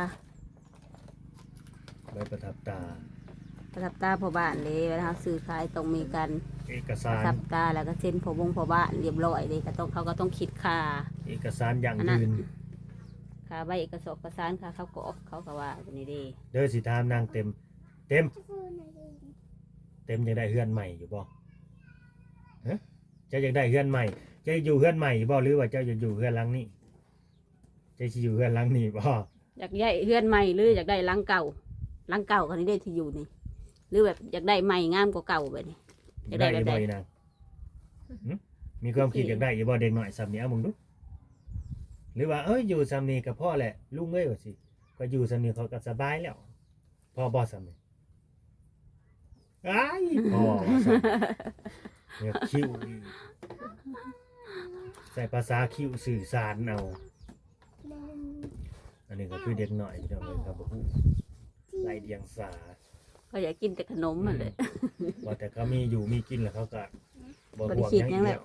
ໃບປະທັບຕາ ປະທັບຕາພໍ່ບ້ານເດ້ ເວລາເຮົາຊື້ຂາຍຕ້ອງມີການເອກະສານປະທັບຕາ ແລ້ວກໍເຊັນພໍ່ວົງພໍ່ບ້ານຮຽບຮ້ອຍເດ້ ກໍຕ້ອງ ເຂົາກໍຕ້ອງຄິດຄ່າເອກະສານຢັ້ງຢືນ ຄ່າໃບເອກະສອກເອກະສານ ຄ່າເຂົ້າກອງ ເຂົາກໍວ່າແບບນີ້ເດ້. ເດີ ຊິຖາມນາງເຕັມ ເຕັມ ເຕັມຢາກໄດ້ເຮືອນໃໝ່ຢູ່ບໍ່? ຮະ? ເຈົ້າຢາກໄດ້ເຮືອນໃໝ່ ເຈົ້າຢູ່ເຮືອນໃໝ່ຢູ່ບໍ່ ຫຼືວ່າເຈົ້າຢາກຢູ່ເຮືອນຫຼັງນີ້? ເຈົ້າຊິຢູ່ເຮືອນຫຼັງນີ້ບໍ່? ຢາກໄດ້ເຮືອນໃໝ່ ຫຼື ຢາກໄດ້ຫຼັງເກົ່າ? ຫຼັງເກົ່າກໍນີ້ເດ້ທີ່ຢູ່ນີ້ ຫຼືແບບຢາກໄດ້ໃໝ່ງາມກວ່າເກົ່າແບບນີ້ ຢາກໄດ້ແບບໃດ? ໄດ້ຢູ່ບໍ່ອີນາງ? ຫຶ? ມີຄວາມຄິດຢາກໄດ້ຢູ່ບໍ່ ເດັກນ້ອຍຊ່ຳນີ້? ເອົາເບິ່ງດູ ຫຼືວ່າ ເອີຍ ຢູ່ຊ່ຳນີ້ກໍພໍແຫຼະລຸງເອີຍ ວ່າຊິ ຂ້ອຍຢູ່ຊ່ຳນີ້ຂ້ອຍກໍສະບາຍແລ້ວ ພໍບໍ່ຊ່ຳນີ້? ອ້າຍ ພໍວ່າຊັ້ນ ຢາກຄິ້ວອີກ ໃຊ້ພາສາຄິ້ວສື່ສານເອົາ. ອັນນີ້ກໍຄືເດັກນ້ອຍ ພີ່ນ້ອງເອີຍ ເຂົາບໍ່ຮູ້ໄຮ້ດຽງສາ ເຂົາຢາກກິນແຕ່ຂະໜົມຫັ້ນແຫຼະ ອືມ ວ່າແຕ່ເຂົາມີຢູ່ມີກິນແລ້ວ ເຂົາກໍບໍ່ ບໍ່ໄດ້ຄິດຫຍັງແລ້ວ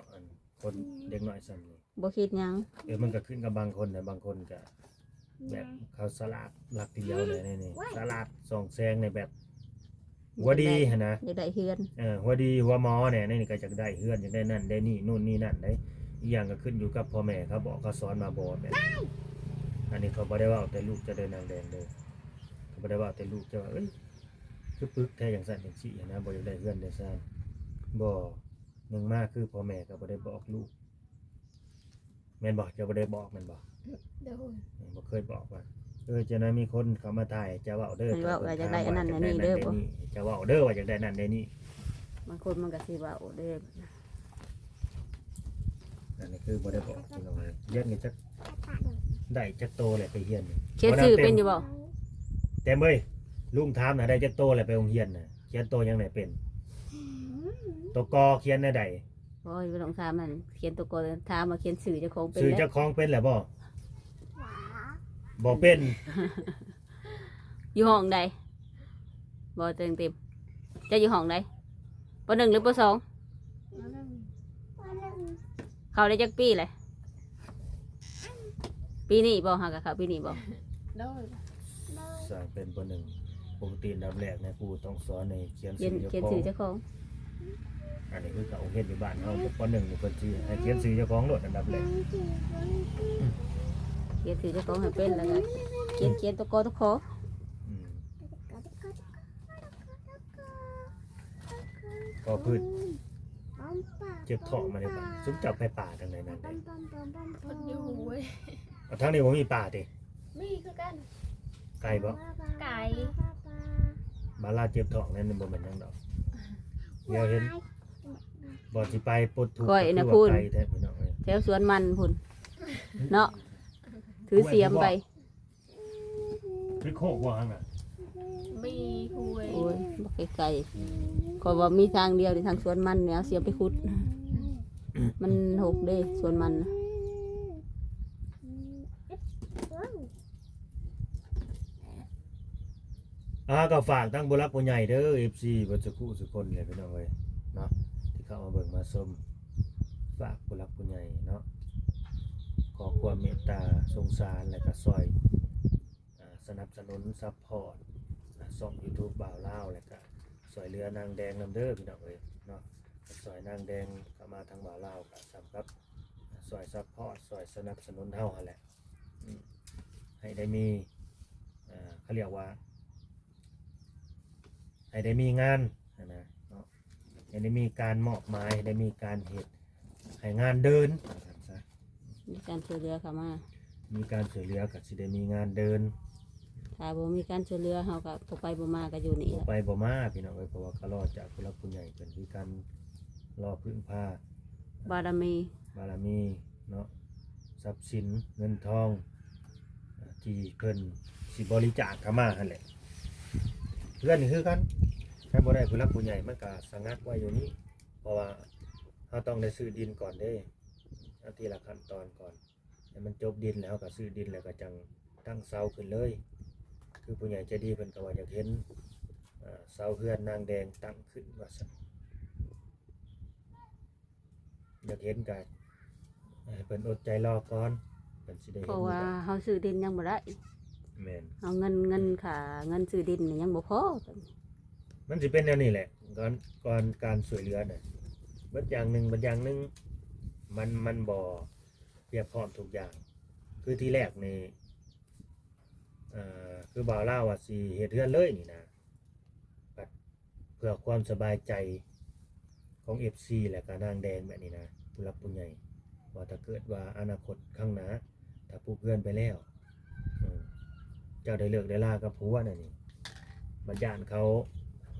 ຄົນເດັກນ້ອຍຊ່ຳນີ້ ບໍ່ຄິດຫຍັງ ເອີ ມັນກໍຂຶ້ນກັບບາງຄົນນະ ບາງຄົນກໍແບບເຂົາສະຫຼາດຫຼັກທີດຽວແຫຼະ ນີ້ ນີ້ ສະຫຼາດສ່ອງແສງໃນແບບ ຫົວດີຫັ້ນນະ ຢາກໄດ້ເຮືອນ ເອີ ຫົວດີຫົວໝໍແດ່ ໃນນີ້ກໍຢາກໄດ້ເຮືອນ ຢາກໄດ້ນັ້ນໄດ້ນີ້ ໂນ່ນນີ້ນັ້ນໄດ໋ ອີກຢ່າງກໍຂຶ້ນຢູ່ກັບພໍ່ແມ່ເຂົາບອກເຂົາສອນມາບໍ່ແບບ ອັນນີ້ຂ້ອຍບໍ່ໄດ້ເວົ້າແຕ່ລູກເຈົ້າເດີນາງແດງເດີ ຂ້ອຍບໍ່ໄດ້ເວົ້າແຕ່ລູກເຈົ້າວ່າ ເອີຍ ຄືປຶກແທ້ ຈັ່ງຊັ້ນຈັ່ງຊີ້ຫັ້ນນະ ບໍ່ຢາກໄດ້ເຮືອນໄດ້ຊານ ບໍ່ ໜຶ່ງມາຄືພໍ່ແມ່ກໍບໍ່ໄດ້ບອກລູກ ແມ່ນບໍ່? ເຈົ້າບໍ່ໄດ້ບອກແມ່ນບໍ່? ໂດຍ ບໍ່ເຄີຍບອກວ່າ ເອີ ເຈົ້ານາຍມີຄົນເຂົ້າມາຖ່າຍ ເຈົ້າເວົ້າເດີ ໃຫ້ເວົ້າວ່າຢາກໄດ້ອັນນັ້ນອັນນີ້ເດີ ເຈົ້າເວົ້າເດີວ່າຢາກໄດ້ນັ້ນໄດ້ນີ້ ບາງຄົນມັນກໍຊິເວົ້າເດີ ອັນນີ້ຄືບໍ່ໄດ້ບອກພີ່ນ້ອງເອີຍ ຮຽນນີ້ຈັກໄດ້ຈັກໂຕແລ້ວໄປຮຽນນີ້ ຂຽນຊື່ເປັນຢູ່ບໍ່? ແຕ້ມເອີຍ ລຸງຖາມນະ ໄດ້ຈັກໂຕແລ້ວໄປໂຮງຮຽນນະ ຂຽນໂຕຫຍັງແດ່ເປັນ? ໂຕ ກ ຂຽນແນວໃດ? ໂອ້ຍ ບໍ່ຕ້ອງຖາມມັນ ຂຽນໂຕ ກ ຖາມວ່າຂຽນຊື່ເຈົ້າຂອງເປັນ ຊື່ເຈົ້າຂອງເປັນແລ້ວບໍ່? ບໍ່ເປັນ ຢູ່ຫ້ອງໃດ? ບໍ່ເຕັມ ເຈົ້າຢູ່ຫ້ອງໃດ? ປໍໜຶ່ງ ຫຼື ປໍສອງ? ປໍໜຶ່ງ ປໍໜຶ່ງ ເຂົ້າໄດ້ຈັກປີແລ້ວ? ປີນີ້ບໍ່? ຫາກະເຂົ້າປີນີ້ບໍ່? ໂດຍ ສ້າງເປັນປໍໜຶ່ງ ປົກກະຕິອັນດັບແລກນະ ຄູຕ້ອງສອນໃຫ້ຂຽນຊື່ເຈົ້າຂອງ ຂຽນຊື່ເຈົ້າຂອງ ອັນນີ້ຄືເຂົາເຮັດຢູ່ບ້ານເຮົາ ປໍໜຶ່ງນີ້ເພິ່ນຊິໃຫ້ຂຽນຊື່ເຈົ້າຂອງໂລດອັນດັບແລກ ຂຽນຊື່ເຈົ້າຂອງໃຫ້ເປັນ ແລ້ວກໍຂຽນ ຂຽນໂຕ ກ ໂຕ ຂ ອືມ ພໍພືດເຈັບທ້ອງມາເດ້ ບາດນີ້ ຊຸມເຈົ້າໄປປ່າທາງໃດນັ້ນເດ້? ເພິ່ນຢູ່ຫ້ວຍ ເອົາ ທາງນີ້ບໍ່ມີປ່າຕິ? ມີຄືກັນ ໄກບໍ່? ໄກ ບາດລາວເຈັບທ້ອງນັ້ນບໍ່ແມ່ນຫຍັງດອກ ດຽວເຫັນ ບໍ່ຊິໄປປົດທຸກ ຂ້ອຍນະ ກໍຄືວ່າໄກແທ້ພີ່ນ້ອງເອີຍ ແຖວສວນມັນພຸ້ນເນາະ ຖືສຽມໄປ ຄືໂຄກບໍ່ຫັ້ນນະ? ມີຫ້ວຍ ໂອ້ຍ ບໍ່ໄກໆ ຂ້ອຍວ່າມີທາງດຽວນີ້ ທາງສວນມັນນີ້ ເອົາສຽມໄປຂຸດ ມັນຫົກເດ້ ສວນມັນນະ. ອ່າ ກໍຝາກທັງຜູ້ຫຼັກຜູ້ໃຫຍ່ເດີ ເອັຟຊີ ເບິດສຸຂູສຸຄົນແຫຼະ ພີ່ນ້ອງເອີຍເນາະ ທີ່ເຂົ້າມາເບິ່ງມາຊົມ ຝາກຜູ້ຫຼັກຜູ້ໃຫຍ່ເນາະ ຂໍຄວາມເມດຕາສົງສານ ແລະ ກໍຊ່ອຍ ອ່າ ສະໜັບສະໜູນ ຊັບພອດ ອ່າ ຊ່ອງຢູທູບບ່າວລາວ ແລະກະຊ່ອຍເຫຼືອນາງແດງນຳເດີ ພີ່ນ້ອງເອີຍເນາະ ຊ່ອຍນາງແດງເຂົ້າມາທາງບ່າວລາວ ກະສ່ຳກັບ ອ່າ ຊ່ອຍຊັບພອດ ຊ່ອຍສະໜັບສະໜູນເຮົາຫັ້ນແຫຼະ ອືມ ໃຫ້ໄດ້ມີ ອ່າ ເຂົາລຽກວ່າ ໃຫ້ໄດ້ມີງານຫັ້ນນະເນາະ ໃຫ້ໄດ້ມີການມອບໝາຍ ໃຫ້ໄດ້ມີການເຮັດ ໃຫ້ງານເດີນ ວ່າຊັ້ນຊະ ມີການຊ່ວຍເຫຼືອເຂົ້າມາ ມີການຊ່ວຍເຫຼືອກໍຊິໄດ້ມີງານເດີນ. ຖ້າບໍ່ມີການຊ່ວຍເຫຼືອ ເຮົາກໍບໍ່ໄປບໍ່ມາ ກໍຢູ່ນີ້ແຫຼະ ບໍ່ໄປບໍ່ມາ ພີ່ນ້ອງເອີຍ. ເພາະວ່າກໍລໍຈາກຜູ້ຫຼັກຜູ້ໃຫຍ່ເພິ່ນ ຄືການລໍເພິ່ງພາບາລະມີ ບາລະມີເນາະ ຊັບສິນເງິນທອງ ທີ່ເພິ່ນຊິບໍລິຈາກເຂົ້າມາຫັ້ນແຫຼະ. ເຮືອນນີ້ຄືກັນ ຖ້າບໍ່ໄດ້ຜູ້ຫຼັກຜູ້ໃຫຍ່ ມັນກໍສະຫງັກໄວ້ຢູ່ນີ້ ເພາະວ່າເຮົາຕ້ອງໄດ້ຊື້ດິນກ່ອນເດ້ ເອົາທີລະຂັ້ນຕອນກ່ອນ ໃຫ້ມັນຈົບດິນແລ້ວ ເຮົາກໍຊື້ດິນ ແລ້ວກໍຈັ່ງຕັ້ງເສົາຂຶ້ນເລີຍ. ຄືຜູ້ໃຫຍ່ໃຈດີເພິ່ນກໍວ່າຢາກເຫັນ ເອີ ເສົາເຮືອນນາງແດງຕັ້ງຂຶ້ນວ່າຊັ້ນ. ຢາກເຫັນກໍໃຫ້ເພິ່ນອົດໃຈລໍກ່ອນ ເພິ່ນຊິໄດ້ເຫັນ ເພາະວ່າເຮົາຊື້ດິນຍັງບໍ່ໄດ້. ແມ່ນ ເອົາເງິນ ເງິນຄ່າເງິນຊື້ດິນນີ້ຍັງບໍ່ພໍ. ມັນຊິເປັນແນວນີ້ແຫຼະ ກ່ອນ ກ່ອນການຊ່ວຍເຫຼືອນະ ເບິດຢ່າງໜຶ່ງ ເບິດຢ່າງໜຶ່ງ ມັນ ມັນບໍ່ພຽບພ້ອມທຸກຢ່າງ. ຄືທີແລກນີ້ ເອີ ຄືບ່າວລາວວ່າຊິເຮັດເຮືອນເລີຍນີ້ນະ ບັດເພື່ອຄວາມສະບາຍໃຈຂອງເອັຟຊີ ແລະກະນາງແດງແບບນີ້ນະ ຜູ້ຫຼັກຜູ້ໃຫຍ່ ວ່າຖ້າເກີດວ່າອະນາຄົດຂ້າງໜ້າ ຖ້າປຸກເຮືອນໄປແລ້ວ ເອີ ເຈົ້າໄດ້ເລີກໄດ້ລາກັບຜົວນະນີ້ ບັດຢ້ານເຂົາ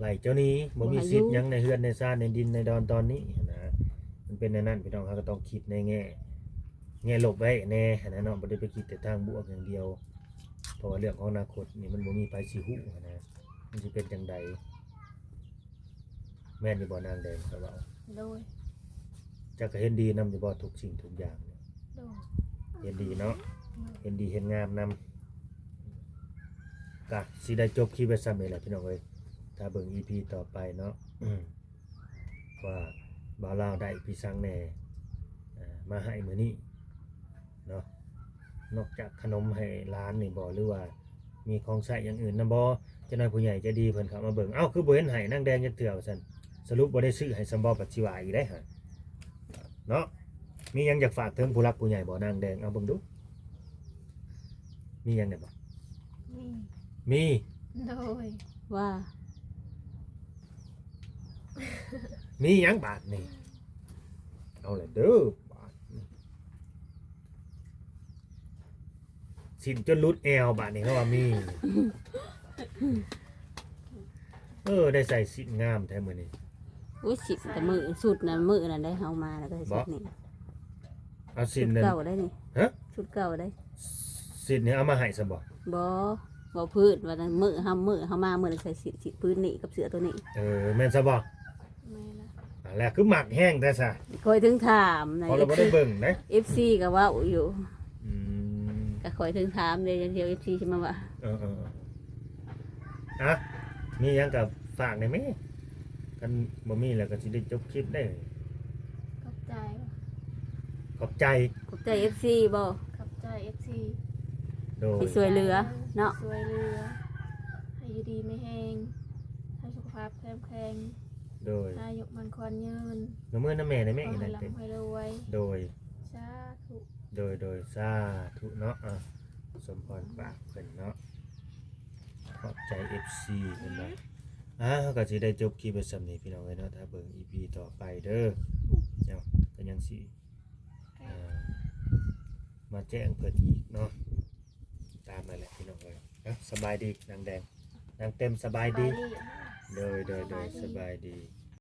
ໄລ່ເຈົ້າໜີ ບໍ່ມີສິດຫຍັງໃນເຮືອນໃນຊານໃນດິນໃນດອນຕອນນີ້ຫັ້ນນະ. ມັນເປັນແນວນັ້ນ ພີ່ນ້ອງ ເຮົາກໍຕ້ອງຄິດໃນແງ່ ແງ່ລົບໄວ້ແດ່ຫັ້ນນະເນາະ ບໍ່ໄດ້ໄປຄິດແຕ່ທາງບວກຢ່າງດຽວ ເພາະວ່າເລື່ອງຂອງອະນາຄົດນີ້ມັນບໍ່ມີໃຜຊິຮູ້ຫັ້ນນະ ມັນຊິເປັນຈັ່ງໃດ. ແມ່ນຢູ່ບໍ່ນາງແດງຂ້ອຍເວົ້າ? ໂດຍ. ເຈົ້າກໍເຫັນດີນຳຢູ່ບໍ່ທຸກສິ່ງທຸກຢ່າງ? ໂດຍ. ເຫັນດີເນາະ? ໂດຍ. ເຫັນດີເຫັນງາມນຳ. ກະຊິໄດ້ຈົບຄລິບໄວ້ຊ່ຳນີ້ແຫຼະພີ່ນ້ອງເອີຍ ຖ້າເບິ່ງອີພີຕໍ່ໄປເນາະ ວ່າບ່າວລາວໄດ້ພິສັງແດ່ ເອີ ມາໃຫ້ມື້ນີ້ເນາະ ນອກຈາກຂະໜົມໃຫ້ຫຼານນີ້ບໍ່ ຫຼືວ່າມີຂອງໃຊ້ຢ່າງອື່ນນຳບໍ່? ຈັກໜ້ອຍຜູ້ໃຫຍ່ໃຈດີເພິ່ນເຂົ້າມາເບິ່ງ ເອົ້າ ຄືບໍ່ເຫັນໃຫ້ນາງແດງຈັກເທື່ອວ່າຊັ້ນ ສະຫຼຸບບໍ່ໄດ້ຊື້ໃຫ້ຊ່ຳບໍ່ ບັດຊິວ່າອີກໄດ໋ຫະ ເນາະ. ມີຫຍັງຢາກຝາກເຖິງຜູ້ຫຼັກຜູ້ໃຫຍ່ບໍ່ນາງແດງ? ເອົາເບິ່ງດູ ມີຫຍັງແດ່ບໍ່? ມີ ມີ ໂດຍ ວ່າ ມີຫຍັງບາດນີ້? ເອົາລະເດີ ບາດນີ້ ສິ້ນຈົນຫຼຸດແອວບາດນີ້ ເຂົາວ່າມີ. ເອີ ໄດ້ໃສ່ສິ້ນງາມແທ້ມື້ນີ້. ໂອ້ຍ ສິ້ນແຕ່ມື້ ຊຸດນັ້ນ ມື້ນັ້ນໄດ໋ ເຮົາມາແລ້ວກໍໃສ່ຊຸດນີ້. ເອົາສິ້ນນັ້ນ ຊຸດເກົ່າໄດ໋ນີ້. ຮະ? ຊຸດເກົ່າໄດ໋. ສິ້ນນີ້ເອົາມາໃຫ້ຊະບໍ່? ບໍ່ ບໍ່ພື້ນ ວ່ານັ້ນ ມື້ເຮົາ ມື້ເຮົາມາມື້ນັ້ນໃສ່ສິ້ນ ສິ້ນພື້ນນີ້ກັບເສື້ອໂຕນີ້. ເອີ ແມ່ນຊະບໍ່? ແມ່ນລະ. ອັນແລກຄືມັກແຮງແທ້ຊະ. ຂ້ອຍເຖິງຖາມນະ ເພາະລະບໍ່ໄດ້ເບິ່ງເດ້ ເອັຟຊີ ກໍເວົ້າຢູ່. ອືມ ກໍຂ້ອຍເຖິງຖາມເດ້ ຢ່າງດຽວເອັຟຊີຊິມາວ່າ. ເອີໆ ອ່ະ ມີຫຍັງກໍຝາກແດ່ແມ້ ຄັນບໍ່ມີແລ້ວກໍຊິໄດ້ຈົບຄລິບເດ້. ຂອບໃຈ ຂອບໃຈ ຂອບໃຈເອັຟຊີບໍ່? ຂອບໃຈເອັຟຊີ ໂດຍ ທີ່ຊ່ວຍເຫຼືອເນາະ ຊ່ວຍເຫຼືອ ໃຫ້ຢູ່ດີມີແຮງ ໃຫ້ສຸຂະພາບເຂັ້ມແຂງ ໂດຍ ອາຍຸໝັ້ນຂວັນຍືນ ນຳມືນຳແມ່ໄດ້ແມ່ ຂໍໃຫ້ລ່ຳໃຫ້ລວຍ ໂດຍ ສາທຸ ໂດຍ ໂດຍ ສາທຸເນາະ. ອ່ະ ສົມພອນປາກເພິ່ນເນາະ ຂອບໃຈເອັຟຊີເພິ່ນວ່າ. ອ່າ ເຮົາກໍຊິໄດ້ຈົບຄລິບໄວ້ຊ່ຳນີ້ພີ່ນ້ອງເອີຍເນາະ ຖ້າເບິ່ງອີພີຕໍ່ໄປເດີ ເນາະ ກໍຍັງຊິ ອ່າ ມາແຈ້ງເພິ່ນອີກເນາະ ຕາມນັ້ນແຫຼະພີ່ນ້ອງເອີຍ. ເອົາ ສະບາຍດີນາງແດງ ນາງເຕັມ ສະບາຍດີ ສະບາຍດີ ໂດຍ ໂດຍ ໂດຍ ສະບາຍດີ ສະບາຍດີ.